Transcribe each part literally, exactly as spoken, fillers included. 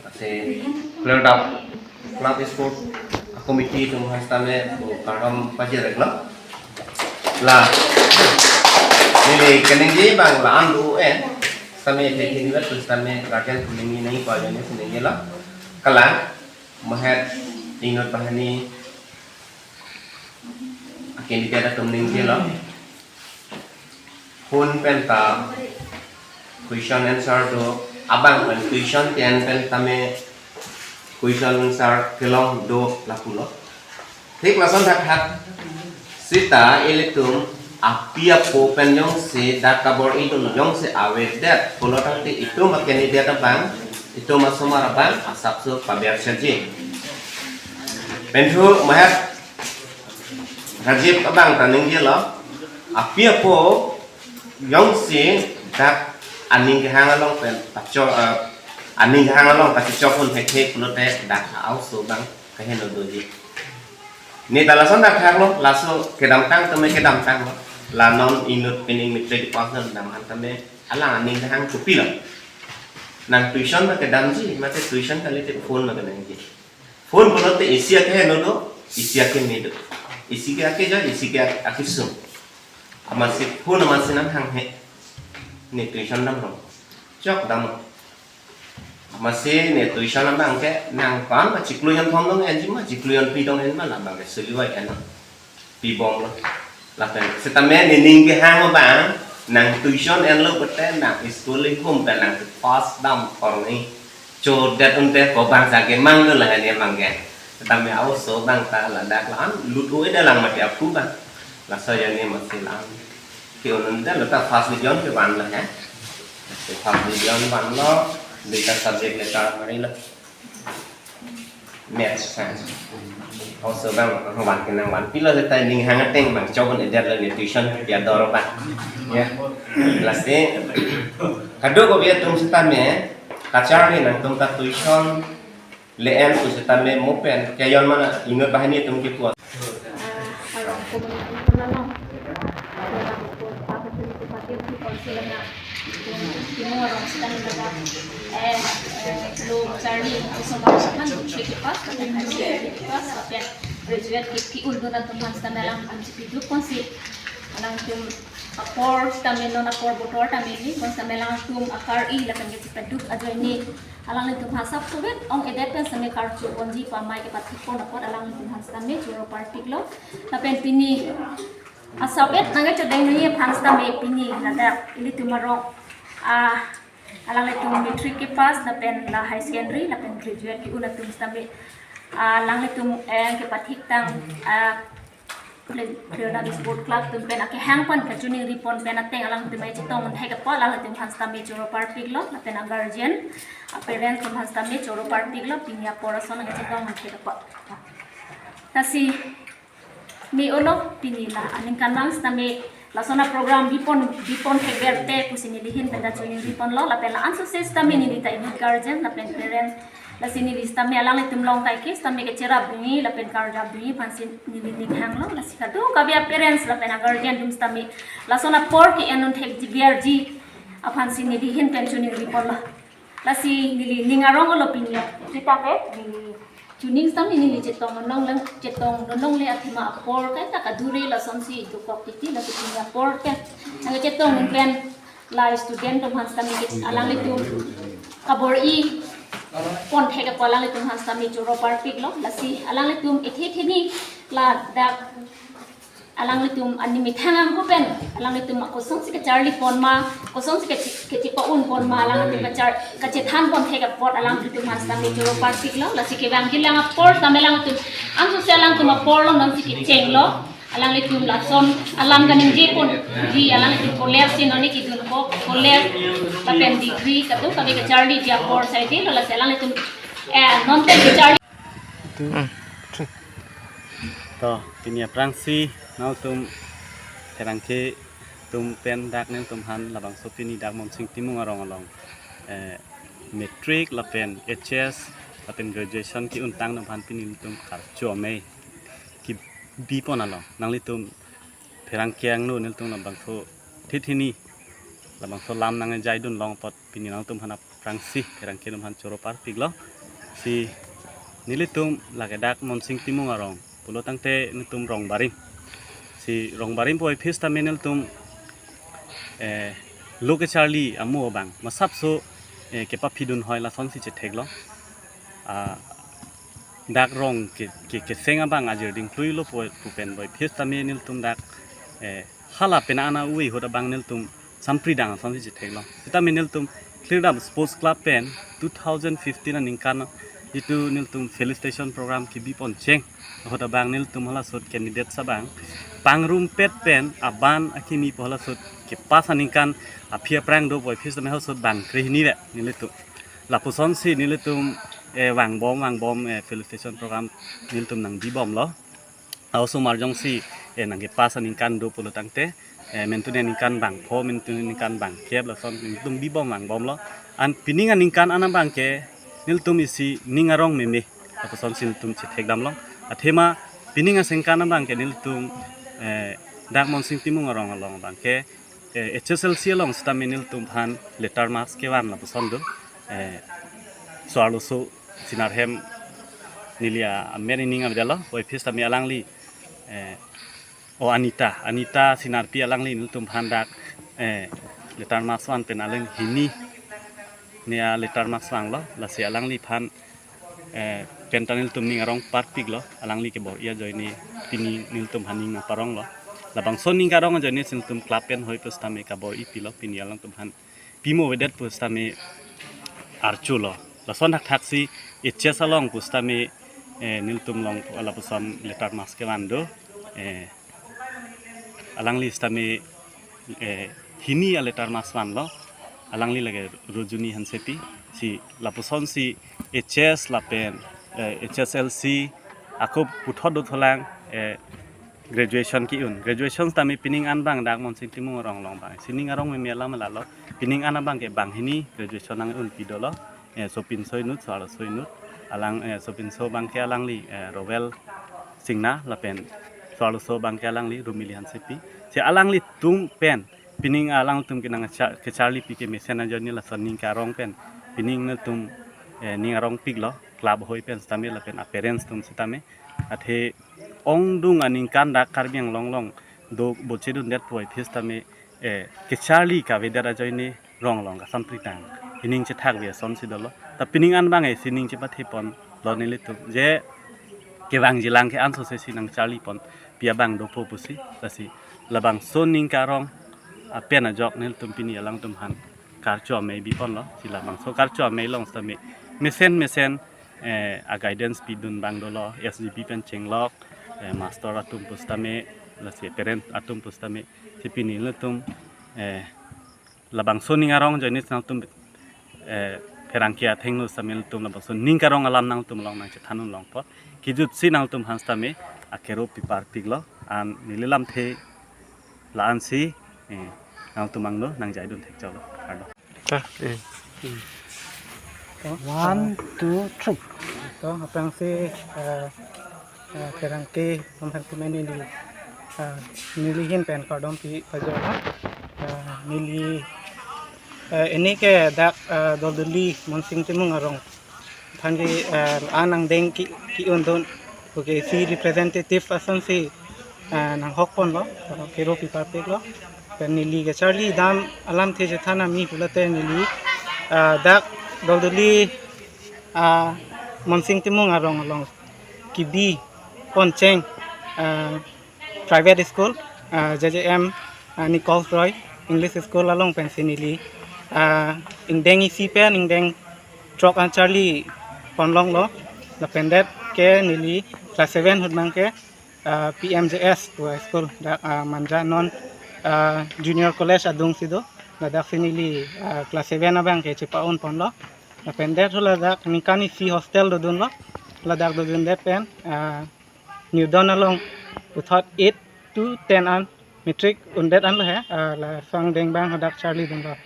Lasi, Klardak Club Sport a-committee atum aphan sitame, o, kardom pajir-iklo. La, neli kaningje abang la-an do-e, sitame, te thin vet sitame, rakan kuning ni nai pa jone kuning ni la. Kalang, mahet, inut banghini, a-candidate atum ningjelo. Phone pen ta question answer do, abang pen question ten pen tame question answer kelong do lapulo. Thik lason thakthak sita ilitum api apo pen jongsi dak kabor-i dun jongsi avedet pulo tangte itum a-candidate abang, itum asomar abang asapso paber serji. Pen thu mahet Rajiv abang ta ningjelo, api apo jongsi dak aning kehang along pen pacho, eh, aning kehang along pachichok un thekthe pulote dak a-oso abang kaheno doji. Ne ta lason dak thaklo, laso kedamtang tame kedamtanglo. La non inut pining matric pass dam an tame alang aning kehang kopilo. Nang tuition ma kedamji, mate tuition kalite phone ma kenangji. Phone pulote isi akeheno do, isi akeme do. Isi ke akeja, isi ke ak-, akesung. Amatsi phone amatsi nang hanghe. Ne tuition damlo. Chok dam. Amatsi ne tuition abang ke nang pan ma chiklo jonthom dong enji ma, chiklo jonphli dong en ma, labang ke seliwai en ma. Pibomlo. Lapen sitame nening kehang abang, nang tuition enlo pute nang school hum pen nang pass dam korni. Chodet unte ko bang jage manglo lahan ya mangge. Sitame a-oso abang ta ladak la-an lut oi dalang mati apu bang. Laso jani mati la-an. Ke-un unte lo ta first division kevanlo he. First division vanlo, duita subject le ta marilo. Maths, science. A-oso abang, van kenang vanpilo seta ning hang ateng abang chok un-edet lo ne tuition ya dor abang. Ya. Lasi, kadokave atum sitame kacharli nangtum ta tuition le-en pu sitame mo pen ke jon mana inut banghini atum kepu. Ah, arong komun komun along. Arong komun komun along. Timung arong sitame ladak, eh, eh, lo charli, osomar aphan matric kepass, lapen higher secondary kepass, lapen graduate ke, ke-un dun atum aphan sitame alang aphan chipiduk ponsi, alangtum apor sitame non apor botor tame ni, bonsitame alangtum akar-i lapen kechipaduk ajoine, alanglitum aphan asapso vet ong-edet pen sitame karcho ponji pu amei kepathik pon apot alanglitum aphan sitame choro parpiklo, lapen pini asapso vet nangkechodeng nangji aphan sitame pini ladak ilitum arong, ah, alanglitum matric kepass lapen la higher secondary lapen graduate ke-un atum sitame, ah, alanglitum, eh, kepathik tang, ah, Klardak Sport Club atum pen akehang pen kachiningri pon pen ateng alangtum mai chetong un thek apot alanglitum aphan sitame choro parpiklo lapen a-guardian, a-parents atum aphan sitame choro parpiklo pini apor ason nangkachetong un thek apot. Lasi ne olo pini la aningkanvang sitame lason a-program bipon, bipon thekver te pusi neli ahin pen ta chiningri ponlo lapen la-an sose sitame neli ta inut guardian lapen parents, lasi neli sitame alanglitum along kaike sitame kecherap dunji lapen karjap dunji aphansi neli ning hanglo, lasi kadokave a-parents lapen a-guardian atum sitame lason apor ke-en un thekji verji aphansi neli ahin pen chiningri ponlo. Lasi neli ning arong olo pini. Kita ke neli chuning sitame neli chetong nongle, chetong nongle athema apor kaita kadure lasonsi dokok titi, lasi pini apor ke nangkachetong un pen la student atum aphan sitame ke alanglitum kabor-i pon thek apot alanglitum aphan sitame choro parpiklo, lasi alanglitum ethe theni ladak alanglitum ani methang angho pen alanglitum kosonsi kacharli pon ma, kosonsi kache-, kachepa-un pon ma, alanglitum kachar-, kachethan pon thek apot alanglitum aphan sitame choro parpiklo, lasi kevang kelang apor tame alanglitum, angsose alangtum apor lo nonsi kechenglo, alanglitum lason alam kaningje ponji, alanglitum college si noni kidun ko, college lapen degree kadokave kacharliji apor saidelo, lasi alanglitum, eh, non pen kacharli. Hmm. To, pini aphrangsi nangtum pherangke atum pen dak nangtum aphan labangso pini dak Momsing Timung arong along, eh, matric lapen H S lapen graduation ke-un tang atum aphan pini nangtum karcho amei ke-, bipon along nanglitum pherangke angno nelitum labangso thithini labangso lam nangjaidun long apot pini nangtum aphan aphrangsi pherangke atum aphan choro parpiklo. Si nelitum lake dak Monsing Timung arong pulo tangte nelitum Rongbarim. Si Rongbarim pu office tame nelitum eh, lo kecharli amo abang masapso eh, kepaphidun hoi lasonsi chetheklo. Ah, dak rong ke, ke, keseng abang ajir dingklui lo pu, pu pen pu office tame nelitum dak eh, hala pena ana ui ahut abang nelitum sampri dang asonsi chetheklo. Sitame nelitum Khlirdam Sports Club pen two thousand fifteen aningkan jitu nelitum felicitation program kebipon cheng ahut abang nelitum halasot candidate abang pangrumpet pen aban akimi pu halasot kepass aningkan aphi aphrang do pu office tame halasot bang krehini ve nelitum. Lapusonsi nelitum eh, vangbom vangbom eh, felicitation program nelitum nangbibomlo. Aosomar jongsi eh, nangkepass aningkan do pulo tangte eh, mentune aningkan bangpho, mentune aningkan bangkep lason nelitum bibom vangbomlo. An pining aningkan an abangke nelitum isi ning arong meme lapusonsi nelitum chethekdamlong. Athema pining asengkan abangke nelitum eh, dak Monsing Timung arong along abangke eh, H S L C along sitame nelitum aphan letter marks kevan lapuson do. Eh, so-arloso Sinarhem neli amen ining avedetlo, pu office tame alangli eh, o Anita, Anita Sinarpi alangli nelitum aphan dak eh, letter marks van pen alang hini ne a letter marks vanglo, lasi alangliphan eh, penta nelitum ning arong parpiklo, alangli kebor-i ajoine pini nelitum aphan ning nangparonglo. Labangso ning karong ajoine si nelitum club pen hoi pusitame kabor-i pilo, pini alangtum aphan pimo avedet pusitame archulo. Lason thakthaksi H S along pusitame eh, nelitum along lapuson letter marks kevan do. Eh, alangli sitame eh, hini a letter marks vanlo. Alangli lake Rojuni Hansepi. Si lapusonsi H S lapen eh, H S L C ako puthot dothulang eh, graduation ke-un. Graduation tame pining an abang dak Monsing Timung arong along abang. Si ning arong meme alam lalo. Pining an abangke banghini graduation nang-un pidolo. Eh, sopinso inut, so-arloso inut. Alang eh, sopinso abangke alangli eh, Rowel Singna lapen so-arloso abangke alangli Rumili Hansepi. Si alanglitum pen pining alangtum kenang cha-, kecharli pi kemesen ajoine lason ning karong pen pining nelitum eh, ning arong piklo club hoi pen sitame lapen a parents atum sitame. Athe ongdung aningkan dak Karbi Anglong along do bochedundet pu office tame eh, kecharli kavedet ajoine rong along kasampri tang ining chethakve asonsi dolo. Ta pining an abang eh, si ning chepatheponlo nelitum je kevangjilang ke ansose si nangcharlipon pi abang dopo pusi. Lasi labangso ning karong apen ajok nelitum pini alangtum aphan karcho amei biponlo. Si labangso karcho amei along sitame mesen mesen eh, a guidance pidun abang dolo, S G B pen chenglok eh, master atum pusitame, lasi parent atum pusitame. Si pini nelitum eh, labangso ning arong ajoine nangtum eh, pherangke athengno sitame nelitum labangso ning karong alam nangtum along nangchethan-un longpo. Kejutsi nangtum aphan sitame akero pi parpiklo. An neli lamthe la-ansi eh, nangtum angno nangjaidun thekchoklo. Kardom. Ta, eh. One, two, three. To, aphrangsi eh, eh, pherangke atum aphan neli eh, neli ahin pen kardom pi pajok. Eh, neli eh, ini ke dak eh, Doldoli Monsing Timung arong aphan ke eh, an angdeng ke, ke-undun. Okay, si representative asonsi eh, nanghokponlo, kero pi parpiklo. Pen neli kecharli dam alamthe chethan ami pulote neli eh, dak Doldoli eh, Monsing Timung arong along kebipon cheng eh, private school eh, J J M eh, Nichols Roy English School along pensi neli eh, ingdeng isi pen ingdeng throk an charliponlonglo. Lapen det ke neli class seven ahut abangke eh, P M J S pu school dak eh, Manja non eh, Junior College adungsi do. Ladaksi neli eh, class seven abangke chepa-unponlo. Lapen det hala dak ningkan isi hostel dodunlo. Ladak dodundet pen eh, New Dawn along puthot eight to ten an matric undet anlo he, eh, laso angdeng abang hadak charlidunlo.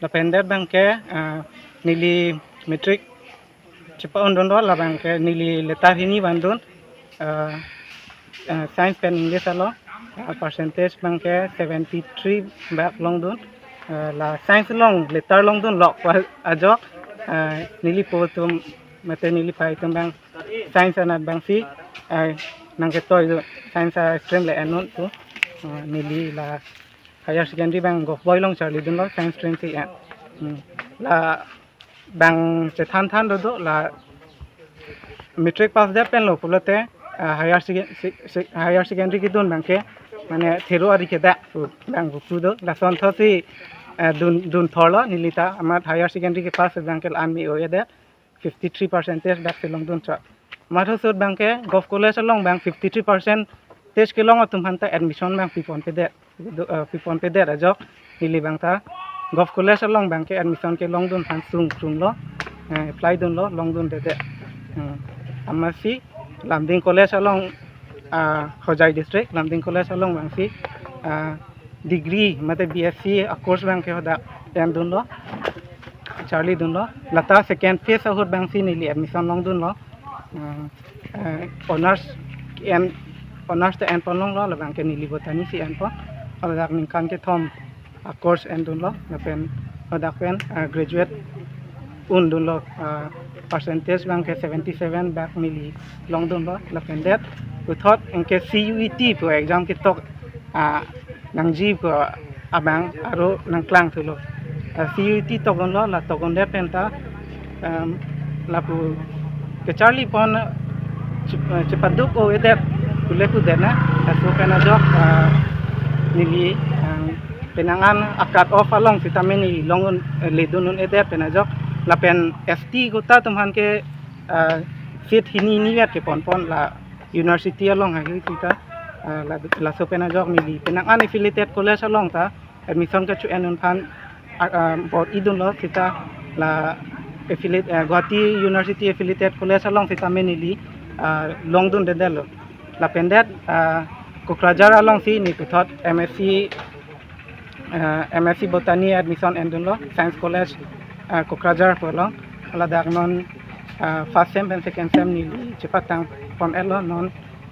Lapen det abangke eh, neli matric chepa-undunlo, labangke neli letter hini vandun. Eh, uh, science pen English along, uh, percentage abangke seventy three bak longdun. Uh, la science along letter longdun lok ajok, uh, neli po atum mate neli pei atum abang science anat abangsi, uh, nangketoi do, science, uh, stream le-en un pu, uh, neli la higher secondary abang govt boi along charlidunlo science stream si en. Hmm. La abang chethan than do do la matric pass det pen lo pulote, ah, higher sec-, se-, se-, higher secondary kedun abangke mane thero ari kedak pu abang buku do. Lason thotsi, ah, dun, dun thorlo neli ta amat higher secondary ke pass abangke la-an me-o-edet fifty three percentage bak si longdun chot. Matha ahut abangke govt college along abang fifty three percentage kelong atum aphanta admission abang piponpedet. Do, eh, piponpedet ajok neli abang ta govt college along abangke admission kelongdun aphan sung sunglo, eh, apply dunlo, longdundedet. Hmm. Amatsi Lumding College along, ah, Hojai district, Lumding College along abangsi, ah, degree mate B S C a-course abangke hadak endunlo, charlidunlo. Lata second phase ahut abangsi neli admission longdunlo. Ah, eh, honors en, honors ta enpon longlo, labangke neli botany si enpon. Ladak ningkan kethom a-course endunlo, lapen hadak pen, ah, graduate undunlo, ah, percentage abangke seventy seven bak neli longdunlo, lapen det puthot anke C U E T pu exam ketok, ah, nangji pu abang aro nangklang thulo. Ah, C U E T tokdunlo, la tokdundet pen ta, em, lapu kecharlipon, eh, chep-, eh, chepaduk-o-edet pule pudet na, laso pen ajok, ah, neli, em, penang an a-cut off along sitame neli long un, eh, ledun un-edet pen ajok, lapen S T quota atum aphan ke, ah, seat hini hini vet keponpon la university along hagi sita, ah, la, laso pen ajok neli penang an affiliated college along ta admission kecho-en un aphan, ah, ah, bor-idunlo sita la affiliate, ah, Guwahati University affiliated college along sitame neli, ah, longdundedetlo. Lapen det, ah, Kokrajhar alongsi neli puthot M S C, ah, M S C Botany admission endunlo, Science College, ah, Kokrajhar pu along. Ladak non, ah, first sem pen second sem neli chepatangpon-etlo, non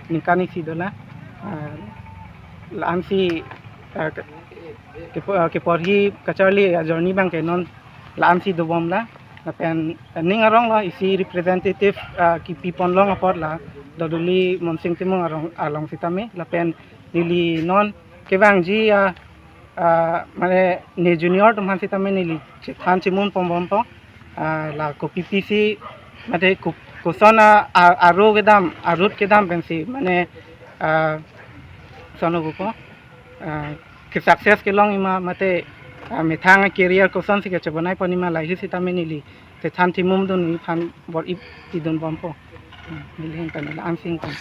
ningkan isi dolang. Ah, la-ansi, ah, ke-, kepo-, ah, keporhi kacharli a-journey abangke non la-ansi dobomlang. Lapen ning aronglo isi representative, ah, kepipon long apot la Dodoli Monsing Timung arong along sitame. Lapen neli non kevangji, ah, ah, mane ne junior atum aphan sitame neli chethan chemun pombompo. Ah, la kopi pisi mate ko-, koson a, a, aro kedam, a-route kedam pensi mane, ah, sono bupo, ah, ke-success kelongji ma mate, ah, methang career kosonsi kachebonaiponji ma, lahei sitame neli chethan chemumdun aphan bor-i, idunbompo. Hmm, neli ahin pen la-ansi ingkon.